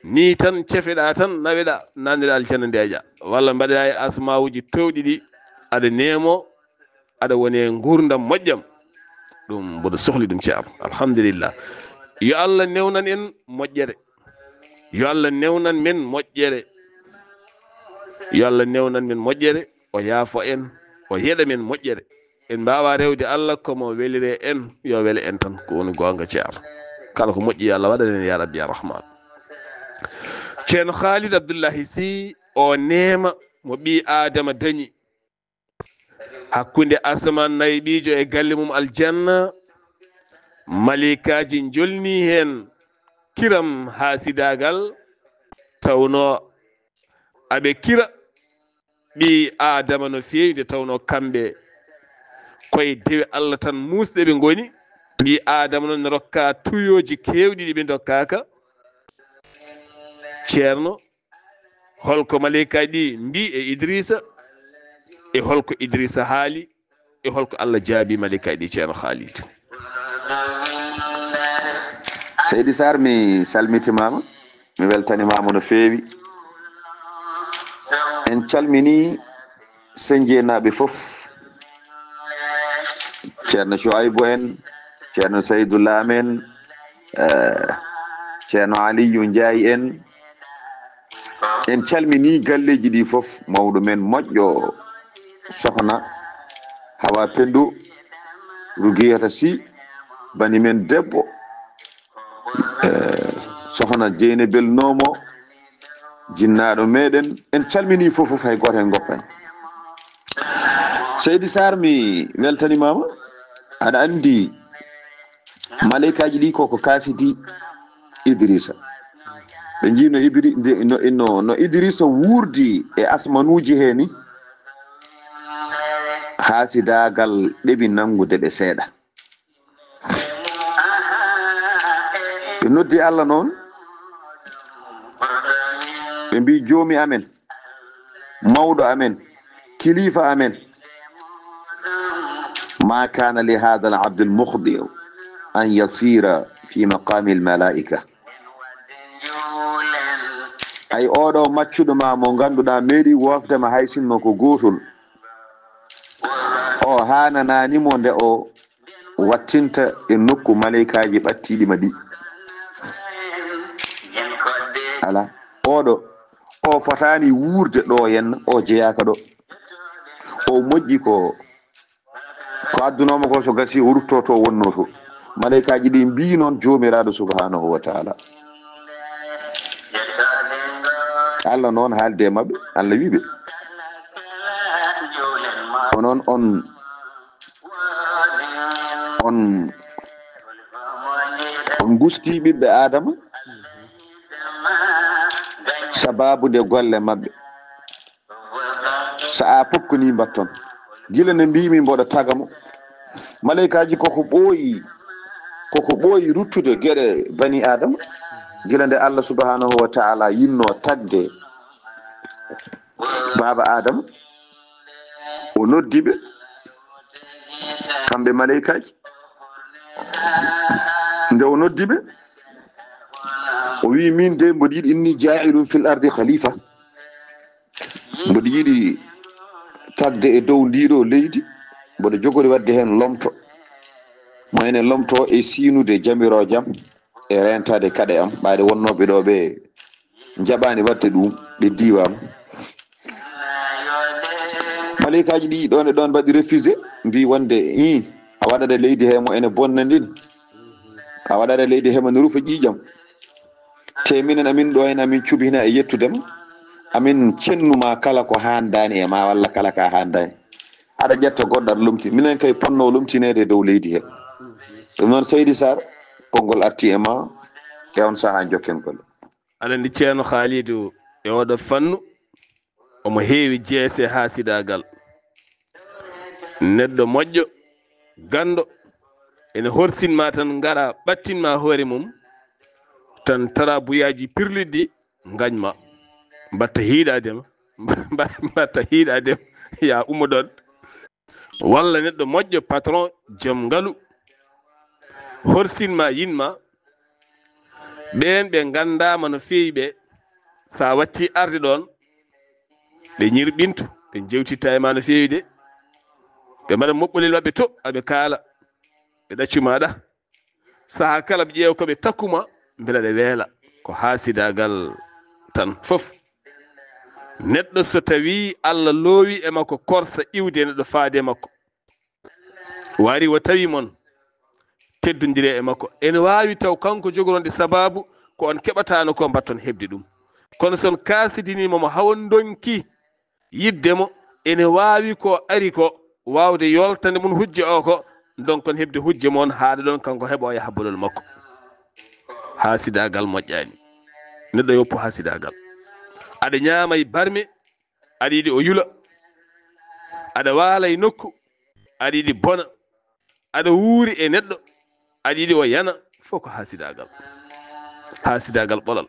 Ni tan cefeɗa tan, naweɗa, nanira aljanna ndeeƴa. Walla mbaɗa e asmauuji towɗi ɗi, aɗa neemo, aɗa woni e nguurndam moƴƴam. Ɗum mboɗo sohli ɗum, Ceerno. Alhamdulillah. Yo Allah newnan en moƴƴere. Yo Allah newnan men moƴƴere. Yo Allah newnan men moƴƴere, o yaafo en, o yeɗa men moƴƴere. En mbaawa rewde Allah ko mo welire en, yo wele en tan. Ko woni goonga, Ceerno. Kala ko moƴƴi, yo Allah waɗan en, ya Rabbi, ya Rahman. Ceerno Khalid Abdullahi Sy, o neema mo ɓii Aadama dañi. Hakkunde asamaan nayaɓiijo e galle mum aljanna, maleykaaji njolni heen kiram haasidaagal, tawno aɓe kira ɓii Aadama no feewi, nde tawno kamɓe koye dewe Allah tan muusɗe ɓe ngoni. Ɓii Aadama noon ne rokka tuyooji keewɗi ɗi ɓe ndokkaaka. Ceerno, holko maleykaaji ɗi mbii e Idrisa, e holko Idrisa haali, e holko Allah jaabi maleykaaji ɗi, Ceerno Khalid? Seydi Sarr, mi salmitimaama, mi weltanimaama no feewi. En calmini senjeenaaɓe fof, Ceerno Chouaïbou en, Ceerno Saydou Lam en, eh, Ceerno Aliou Ndiaye en. En calmini galleeji ɗi fof, mawɗo men moƴƴo, sohna Hawa Pendo, Rugiyata Sy, bani men debbo, eh, sohna Jeynebel Nomo, jinnaaɗo meɗen. En calmini fof, fof, hay gooto en ngoppaani. Seydi Sarr, mi weltanimaama. Aɗa anndi, maleykaaji ɗi koko kaasidi Idrisa. Ɓe njii no Ibri-, nde-, no, no, no Idrisa wuurdi e asmanuuji he ni, haasidaagal ɗeɓi nanngude ɓe seeɗa. Ɓe noddi Allah noon, ɓe mbii, "Joomi amen, mawɗo amen, kilifa amen, ma kana li hada al abd al mukhdi an yasira fi maqami al malaika." Ay, oɗo maccuɗo ma mo ngannduɗaa meeɗi wofde ma hay sinno ko gootol, o haananaani mo nde o wattinta e nokku maleykaaji ɓattiiɗi ma ɗi. Ala, oɗo, o fotaani wuurde ɗo henna, o jeyaaka ɗo. O moƴƴi ko Ko addunoo mo ko, so gasi, o ruttoo to o wonnoo to. Maleykaaji ɗi mbii noon Joomiraaɗo subhaanahu wa taala. Allah noon haalde e maɓɓe, Allah wii ɓe, onon on, on, on ngusti ɓiɓɓe Aadama sababu nde golle maɓɓe. Sa'a pop ko ni mbatton. Gila nde mbiimi mboɗo taga mo. Maleykaaji koko ɓooyi, koko ɓooyi ruttude geɗe bani Aadama. Gila nde Allah subhaanahu wa taala yinno tagde baaba Aadama, o noddi ɓe, kamɓe maleykaaji. Nde o noddi ɓe, o wi, "Min de mboɗo yiɗi, inni jaa'ilun fil ardi khalifa." Mboɗo yiɗi tagde e dow ndiɗo leydi, mboɗo jogori waɗde heen lomto. Mo ene lomto e siinude jamirooje am e reentaade kaɗe am, ɓayde wonnooɓe ɗo ɓe njaɓaani waɗde ɗum, ɓe diiwaama. Maleykaaji ɗi ɗoon e ɗoon mbaɗi refusé, mbii wonde, "Ii, a waɗat e leydi he mo ene bonna ndin. A waɗat e leydi he mo ne rufa ƴiiƴam. Te minen, amin ɗo en, amin cuɓi hina e yettude ma. Amin cennu ma kala ko haandaani e ma, walla kala ka haandaani. Aɗa ƴetta goɗɗo aɗa lomti. Minen kay ponno lomtineede e dow leydi he." Ɗum noon, Seydi Sarr, konngol arti e ma e on sahaa, jokken golle. Aɗa anndi Ceerno Khaalidu e oɗo fannu, omo heewi jeese haasidaagal. Neɗɗo moƴƴo, ganndo, ene horsin ma tan, ngara ɓattin ma hoore mum, tan tara buyaaji pirliɗi ngañ ma, mbatta hiiɗaade ma, mbatta hiiɗaade ma, ya ummo ɗoon. Walla neɗɗo moƴƴo, patron, joom ngalu, horsin ma, yin ma, ɓeen ɓe nganndaama no feewi ɓe, so a watti arde ɗoon, ɓe ñirɓintu, ɓe njewtitta e ma no feewi de. Ɓe mbaɗa moɓɓolel maɓɓe to, aɓe kaala, ɓe ɗaccu ma ɗa. Sahaa kala ɓe ƴeewa ko ɓe takkuma, mbela ɗe weela. Ko haasidaagal tan fof. Neɗɗo so tawii Allah loowi e makko korsa iwde neɗɗo faade e makko, waari o tawi mon, teddondire e makko. Ene waawi taw kanko jogoronde sababu ko on keɓataano ko, mbatton heɓde ɗum. Kono so on kaasidiniima mo, hawa ndonki yiɗde mo, ene waawi ko ari ko waawde yoltande mon hujja o ko, ndonkon heɓde hujja mon, haaɗa ɗoon kanko heɓa o yaha bolol makko. Haasidaagal moƴƴaani. Neɗɗo yoppu haasidaagal. Aɗa ñaama e barme, aɗa yiɗi o yula. Aɗa waala e nokku, aɗa yiɗi bona. Aɗa wuuri e neɗɗo, aɗa yiɗi o yana, fof ko haasidaagal. Haasidaagal ɓolal.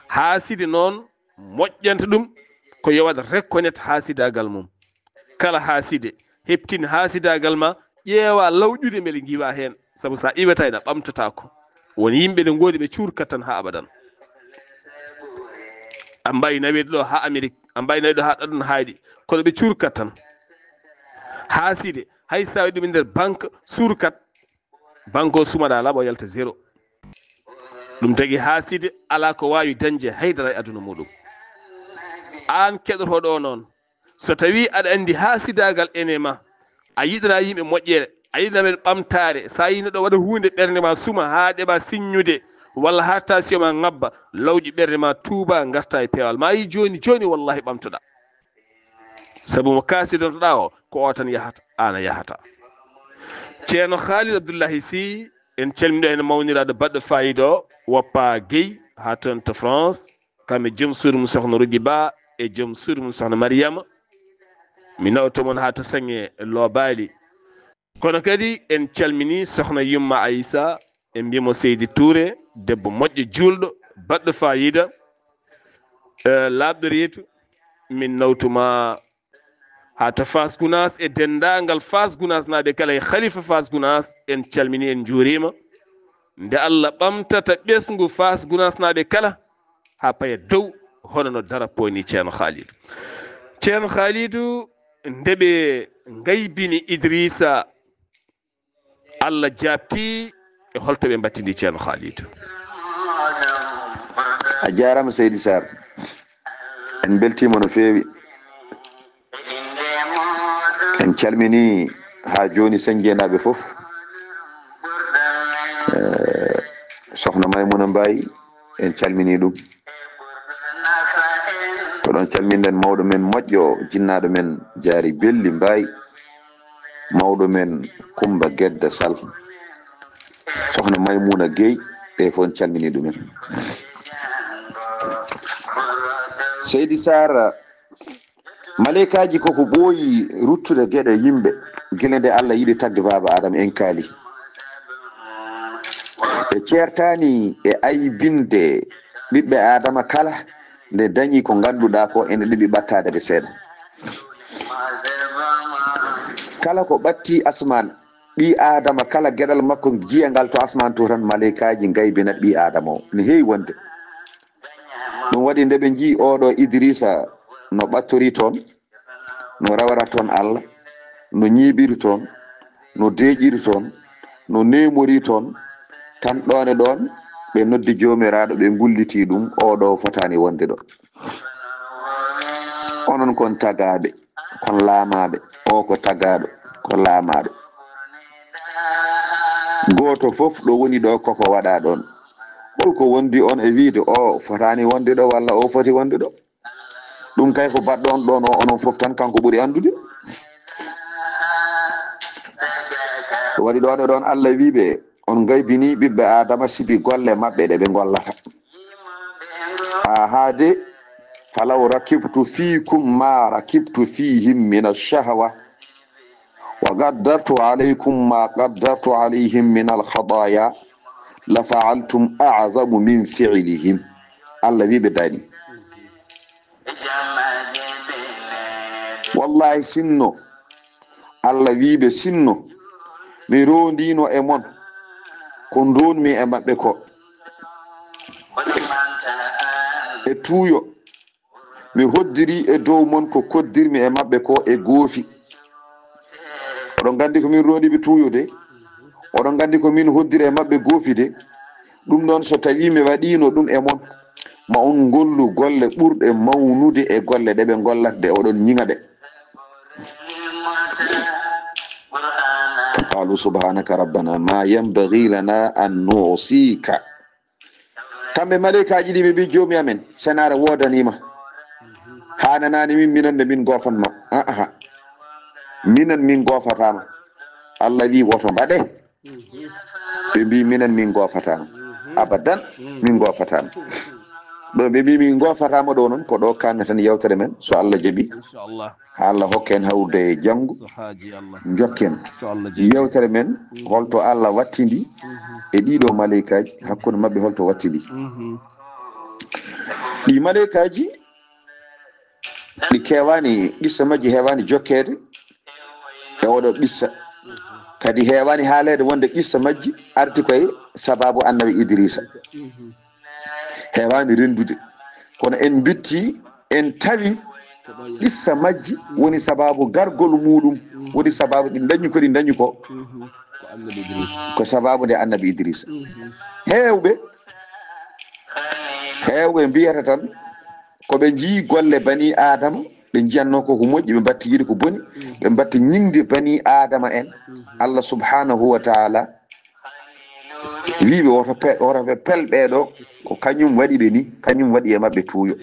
Haaside noon moƴƴanta ɗum ko yo waɗ reconnaître haasidaagal mum. Kala haaside, heptin haasidaagal ma, ƴeewa lawƴude mbele ngiwa heen. Sabu so a iwata ina ɓamtata ko. Won yimɓe ne ngoodi ɓe cuurkat tan haa abadan. A mbaawi naweede ɗo haa Amerik, a mbaawi naweede ɗo haa ɗaɗon haayɗi, kono ɓe cuurkat tan. Haaside, hay so a waɗi ɗum e nder banque, suurkat, banque o sumaɗa laaɓa, o yalta zéro. Ɗum tagi haaside alaa ko waawi dañde haydara e aduna muɗum. Aan keɗotooɗo o noon, so tawii aɗa anndi haasidaagal ene ma, a yiɗanaa yimɓe moƴƴere, a yiɗanaa ɓeen ɓamtaare, so a yii neɗɗo waɗa huunde ɓernde ma suma haa ɗeɓa siññude, walla haa tension ma ŋabba, lawƴu ɓernde ma, tuuba, ngarta e peewal. Ma yii jooni jooni, wallaahi ɓamtoɗaa. Sabu mo kaasidontoɗaa o, ko o tan yahata, aan a yahataa. Ceerno Khalid Abdullahi Sy, en calminii ɗo heen mawniraaɗo baɗɗo faayiida o, Woppa Guèye, haa toon to France, kam e joom suudu mum Sokhna Rougui Ba e joom suudu mum Sokhna Mariama. Mi nawto mon haa to saŋnge Loobaali. Kono kadi en calminii Sokhna Yumma Aissa, en mbii mo Seydi Touré, debbo moƴƴo, juulɗo, baɗɗo faayiida, eh, laaɓɗo reedu. Min nawtu ma haa to Faas Gunaas e denndaangal Faas Gunaasnaaɓe kala e Khalifa Faas Gunaas, en calminii, en njuuriima. Nde Allah ɓamtata ɓesngu Faas Gunaasnaaɓe kala haa paya dow, hono no darappo ni, Ceerno Khalidou. Ceerno Khalidou, nde ɓe ngaybini Idrissa, Allah jaabtii e holto ɓe mbattindi, Ceerno Khalidou? A jaaraama, Seydi Sarr. En mbeltiima no feewi. En calminii haa jooni, Sañjeenaaɓe fof. Eh, Sohna Maymuna Mbaay, en calminii ɗum. Ko ɗoon calminɗen mawɗo men moƴƴo, jinnaaɗo men Jaari Belli Mbaay, mawɗo men Kummba Gedda Sal, Sohna Maymuna Gey, ɓe fof en calminii ɗumen. Seydi Saar, maleykaaji koko ɓooyi ruttude geɗe yimɓe, gila nde Allah yiɗi tagde Baaba Aadama en kaali. Ɓe ceertaani e aybinde ɓiɓɓe Aadama kala nde dañi ko ngannduɗaa ko ene ɗeɓi ɓattaade ɓe seeɗa. Kala ko ɓatti asmaan, ɓii Aadama kala geɗal makko jiyangal to asmaan to tan, maleykaaji ngaybinat ɓii Aadama o. Ne heewi wonde. Ɗum waɗi nde ɓe njii oɗo Idrisa no ɓattori toon, no rawara toon Allah, no ñiiɓiri toon, no deeƴiri toon, no neemori toon, tan ɗoon e ɗoon ɓe noddi Joomiraaɗo, ɓe ngulliti ɗum, oɗo fotaani wonde ɗo. Onon kon tagaaɓe, kon laamaaɓe, o ko tagaaɗo, ko laamaaɗo. Gooto fof ɗo woni ɗo koko waɗa ɗoon. Holko wondi on e wiide o fotaani wonde ɗo walla o foti wonde ɗo? Ɗum kay ko baɗɗo on ɗoon o, onon fof tan kanko ɓuri anndude. Ɗum waɗi ɗoon e ɗoon Allah wii ɓe, on ngaybini ɓiɓɓe Aadama sibi golle maɓɓe ɗe ɓe ngollata. Aha de, falaw rakibtu fiikum ma rakibtu fiihim min ash-shahwa, wa qaddartu alaykum ma qaddartu alayhim min al-khataaya, la fa'altum a'zama min fi'lihim. Allah wii ɓe daani. Wallahi, sinno, Allah wii ɓe, sinno mi roondiino e mon ko ndoonmi e maɓɓe ko e tuuyo, mi hoddiri e dow mon ko koddirmi e maɓɓe ko e goofi. Oɗon nganndi ko min roondiiɓe tuuyo de, oɗon nganndi ko min hoddiri e maɓɓe goofi de. Ɗum noon, so tawii mi waɗiino ɗum e mon, ma on ngollu golle ɓurɗe mawnude e golle ɗe ɓe ngollata ɗe, oɗon ñiŋa ɗe. Fa qaalu subhaanaka rabbana ma yanbaghi lana an nu'sika. Kamɓe maleykaaji ɗi ɓe mbii, "Joomi amen, senaare woodanii ma. Haananaani min, minen nde min goofan ma." Aa, minen min goofataa ma. Allah wii, "Woto mbaɗe." Ɓe mbii, "Minen min goofataa ma. Abadan, min goofataa ma." Ɗo ɓe mbii, "Min goofataa ma," ɗo noon, ko ɗo kaannaten yewtere men, so Allah jaɓi. Inchallah. Haa Allah hokka en hawrude e janngo. So haaji Allah. Njokken. So Allah jaɓi. Yewtere men, holto Allah wattindi e ɗiɗo maleykaaji, hakkunde maɓɓe holto wattindi. Mhm. Ɗi maleykaaji, ɗi keewaani, qissa majji heewaani jokkeede e oɗo qissa. Kadi heewaani haaleede wonde qissa majji arti koye sababu annabi Idrisa. Mhm. Heewaani renndude. Kono en mbitti, en tawi qissa majji woni sababu gargol muuɗum, woni sababu ɗi dañi ko ɗi dañi ko. Mhm. Ko annabi Idrisa. Ko sababu nde annabi Idrisa. Mhm. Heewɓe, heewɓe mbiyata tan ko ɓe njii golle bani Aadama, ɓe njiyatno ko ko moƴƴi, ɓe mbatti yiide ko boni, mhm, ɓe mbatti ñiŋde bani Aadama en. Mhm. Allah subhanahu wa taala wii ɓe woto pe-, woto ɓe pel ɓee ɗo, ko kañum waɗi ɓe ni, kañum waɗi e maɓɓe tuuyo.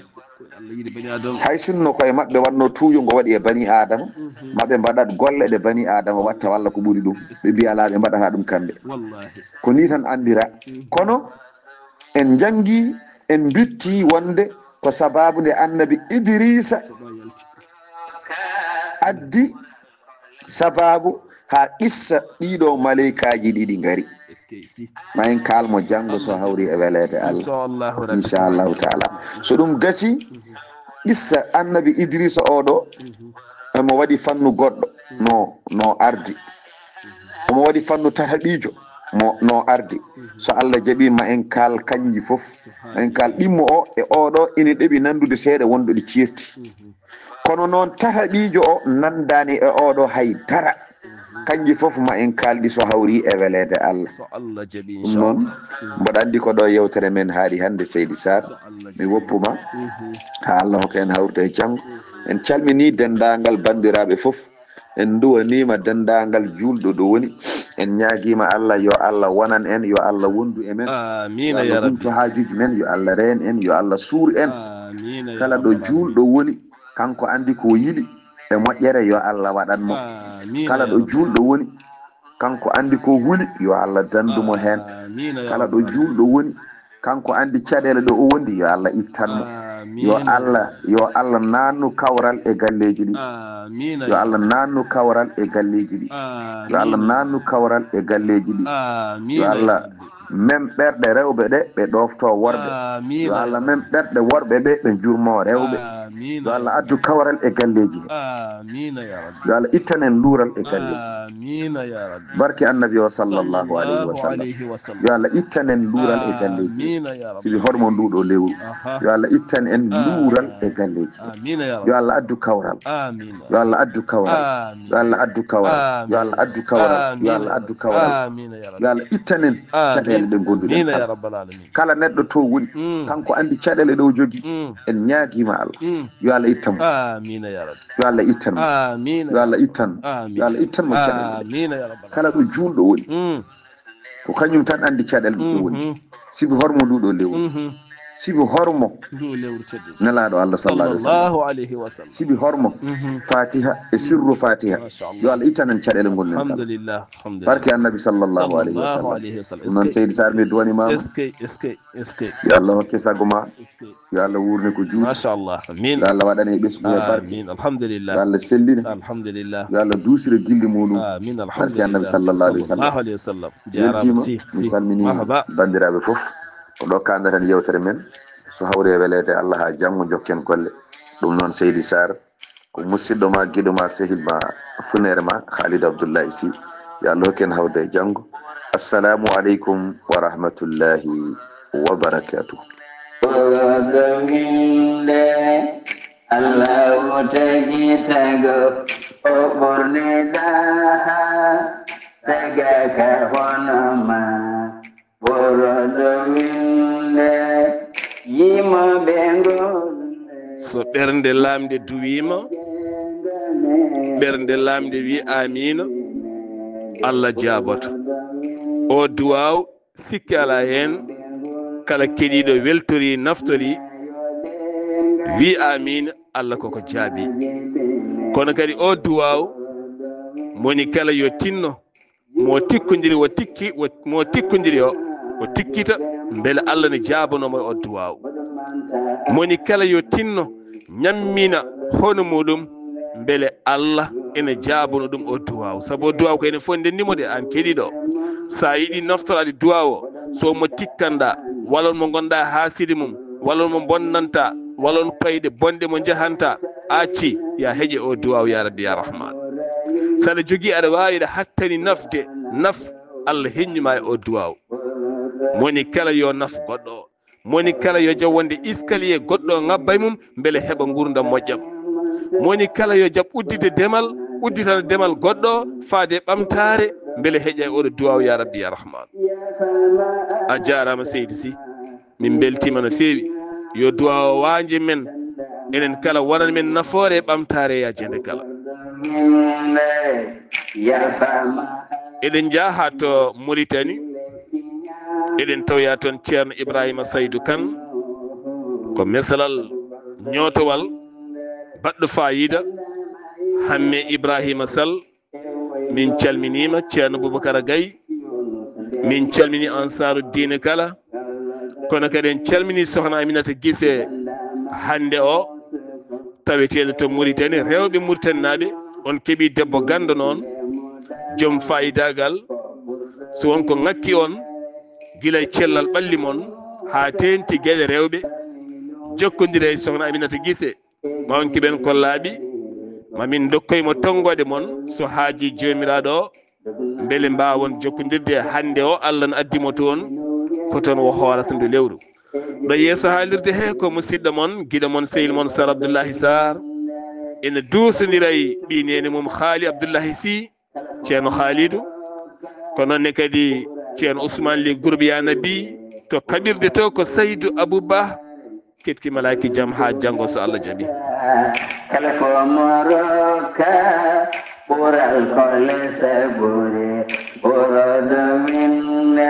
Allah yiɗi bani Aadama. Hay sinno ko e maɓɓe waɗno tuuyo ngo waɗi e bani Aadama, mhm, maɓe mbaɗat golle ɗe bani Aadama watta walla ko ɓuri ɗum. Ɓe mbiya alaa, ɓe mbaɗata ɗum kamɓe. Wallahi. Ko ni tan anndira. Mhm. Kono en njanngi, en mbitti wonde ko sababu nde annabi Idrisa ko ɗo yalti. Addi sababu haa qissa ɗiɗo maleykaaji ɗiɗi ngari. Est-ce que si? Ma en kaal mo janngo so hawri e weleede Allah. Inchallahu Rabbi. Inchallahu taala. So ɗum gasi, mhm, qissa annabi Idrisa oɗo, mhm, emo waɗi fannu goɗɗo, mhm, no, no ardi. Omo waɗi fannu tataɓiijo mo, no ardi. Mhm. So Allah jaɓi, ma en kaal kanji fof. So haaji. Ma en kaal ɗimmo o e oɗo ina ɗeɓi nanndude seeɗa wonɗo ɗi ceerti. Mhm. Kono noon, tataɓiijo o nanndaani e oɗo hay dara. Mhm. Kanji fof ma en kaalɗi so hawri e weleede Allah. So Allah jaɓi, ɗum noon, inchallah. Mhm. Mboɗo anndi ko ɗo yewtere men haaɗi hannde, Seydi Sarr. So Allah jaɓi. Mi woppuma. Mhm. Haa Allah hokka en hawrude e janngo. Mhm. En calminii denndaangal banndiraaɓe fof. En nduwaniima denndaangal juulɗo ɗo woni. En ñaagiima Allah, yo Allah wonan en, yo Allah wondu e men. Amiina, yo Allah ya Rabbi. Humpito haajuuji men, yo Allah reen en, yo Allah suur en. Amiina, ya Rabbal Aalamiin. Kala ɗo juulɗo woni, kanko anndi ko yiɗi e moƴƴere, yo Allah waɗan mo. Amiina, ya Rabbi. Kala ɗo juulɗo woni, kanko anndi ko huli, yo Allah danndu mo heen. Amiina, ya Rabbal Aalamiin. Kala ɗo juulɗo woni, kanko anndi caɗeele ɗo o wondi, yo Allah ittan mo. Amiina. Yo Allah, yo Allah naannu kawral e galleeji ɗi. Amiina, ya Rabbi. Yo Allah naannu kawral e galleeji ɗi. Amiina. Yo Allah naannu kawral e galleeji ɗi. Amiina, ya Rabbi. Yo Allah mem ɓerɗe rewɓe ɗe, ɓe ɗoofto worɓe. Amiina, ya Rabbi. Yo Allah mem ɓerɗe worɓe ɓe, ɓe njurmo rewɓe. Amiina, ya Rabbi. Yo Allah addu kawral e galleeji he. Amiina, ya Rabbi. Yo Allah ittan en luural e galleeji. Amiina, ya Rabbi. Barke Annabi o, sallallahu alayhi wa sallam. Sallallahu alayhi wa sallam. Yo Allah ittan en luural e galleeji. Amiina, ya Rabbi. Sibi hormo ndu ɗo lewru. Aha. Yo Allah ittan en luural e galleeji. Amiina, ya Rabbi. Yo Allah addu kawral. Amiina. Yo Allah addu kawral. Amiina. Yo Allah addu kawral. Amiina. Yo Allah addu kawral. Amiina. Yo Allah addu kawral. Amiina, ya Rabbi. Yo Allah ittan en caɗeele ɗe ngonduɗen kala. Amiina, ya Rabbal Aalamiin. Kala neɗɗo to woni, mm, kanko anndi caɗeele ɗe o jogii. Mm. En ñaagiima Allah. Mm. Yo Allah ittan mo. Amiina, ya Rabbi. Yo Allah ittan mo. Amiina. Yo Allah ittan. Amiina. Yo Allah ittan mo caɗeele ɗe. Amiina, ya Rabbal Aalamiin. Kala ɗo juulɗo woni. Mm. Ko kañum tan anndi caɗeele ɗum ɗo woni. Mhm. Sibi hormo ndu ɗo lewru. Mhm. Sibi hormo ndu lewru teddundi. Nelaaɗo Allah sallallahu alayhi wa sallam. Sallallahu alayhi wa sallam. Sibi hormo. Mhm. Fatiha e sirru Fatiha. Masha Allah. Yo Allah ittan en caɗeele ngonɗen kala. Alhamdulillah, alhamdulillah. Barke Annabi sallallahu alayhi wa sallam. Sallallahu alayhi wa sallam. Ɗum noon, est-ce que, Seydi Sarr, mi duwaniima ma. Est-ce que, est-ce que, est-ce que. Yo Allah hokke sago ma. Est-ce que. Yo Allah wuurne ko juuti. Machallah. Amin. Yo Allah waɗane ɓesngu e barke. Amin. Alhamdulillah. Yo Allah sellina. Alhamdulillah. Yo Allah duusira gilli muɗum. Amin. Barke Annabi sallallahu alayhi wa sallam. Sallallahu alayhi wa sallam. Weltiima. Jaaraama. Si, mi salmini. Marhaba. Banndiraaɓe fof. Ko ɗo kaandaten yewtere men. So hawri e weleede Allah, haa janngo njokken golle. Ɗum noon, Seydi Sarr, ko musidɗo ma, giɗo ma, sehil ma, funere ma, Khalid Abdullahi Sy. Yo Allah hokku en hawde e janngo. Assalamu aleykum wa rahmatullahi wa barakatuh. Ɓurɗo winde, Allahu tagi tago, o ɓurni ɗaha, tagaka hono ma. Ɓurɗo winde, yimoɓe ngol. So ɓernde lamnde duwiima, ɓernde lamnde wi amiina, Allah jaaboto. O duwaaw, sikke alaa heen, kala keɗiiɗo weltori, naftori, wi amiina, Allah koko jaabi. Kono kadi o duwaaw, moni kala yo tinno, mo tikkondiri o tikki, o, mo tikkondiri o, o tikkita, mbele Allah ne jaabanoo mo e o duwaaw. Moni kala yo tinno, ñammina hono muɗum, mbele Allah ene jaabanoo ɗum o duwaaw. Sabu o duwaaw ko enen fof ndenndi mo de, aan keɗiiɗo. So a yiɗi naftoraade duwaaw o, so mo tikkanɗa, walla mo ngonɗa haasidi mum, walla mo bonnanta, walla payɗe bonɗe mo njahanta, a acci, ya heƴe o duwaaw, ya Rabbi, ya Rahman. Saɗa jogii, aɗa waawi, aɗa hattani nafde, naf, Allah heññu ma e o duwaaw. Moni kala yo naf goɗɗo o. Moni kala yo jaɓ wonde escalier goɗɗo o ŋabba e mum, mbele heɓa nguurndam moƴƴam. Moni kala yo jaɓ udditde demal, udditana demal goɗɗo o, faade e ɓamtaare, mbele heƴa e oɗo duwaaw, ya Rabbi, ya Rahman. A jaaraama, Seydi Sy. Min mbeltiima no feewi. Yo duwaaw o waanje men, enen kala, wonan men nafoore e ɓamtaare e yajjande kala. Eɗen njaha to Mauritanie. Eɗen tawoya toon Ceerno Ibrahima Saydu Kan. Ko mesalal ñootowal baɗɗo faayiida, Hamme Ibrahima Sall. Min calminiima Ceerno Boubacara Gaye. Min calmini Ansaaru Diine kala. Kono kadi en calmini Sohna Aminata Gise hannde o, taweteeɗo to Mauritanie. Rewɓe Mauritanie naaɓe, on keɓi debbo ganndo noon, joom faayidaagal. So won ko ŋakki on, gila e cellal ɓalli mon, haa teeŋti geɗe rewɓe, jokkondire e Sohna Aminata Gise. Ma on keɓen ko laaɓi, ma min ndokkoy mo tonngoode mon, so haaji Joomiraaɗo o, mbele mbaawon jokkondirde. Hannde o, Allah no addi mo toon, ko toon o hoorata ndu lewru. Ɗo yeeso haalirde he, ko musidɗo mon, giɗo mon, sehil mon, Sar Abdullahi Sarr, ene duusondira e ɓii neene mum, Haali Abdullahi Sy, Ceerno Haalidu, ko noon ne kadi Ceerno Ousmane Ly Groupe Ya Nabi, to kaɓirde to ko Saydu Abou Ba, keɗki malaaki jam haa janngo so Allah jaɓi. Kala ko mo rokka, ɓural ko lese ɓuri ɓurodo.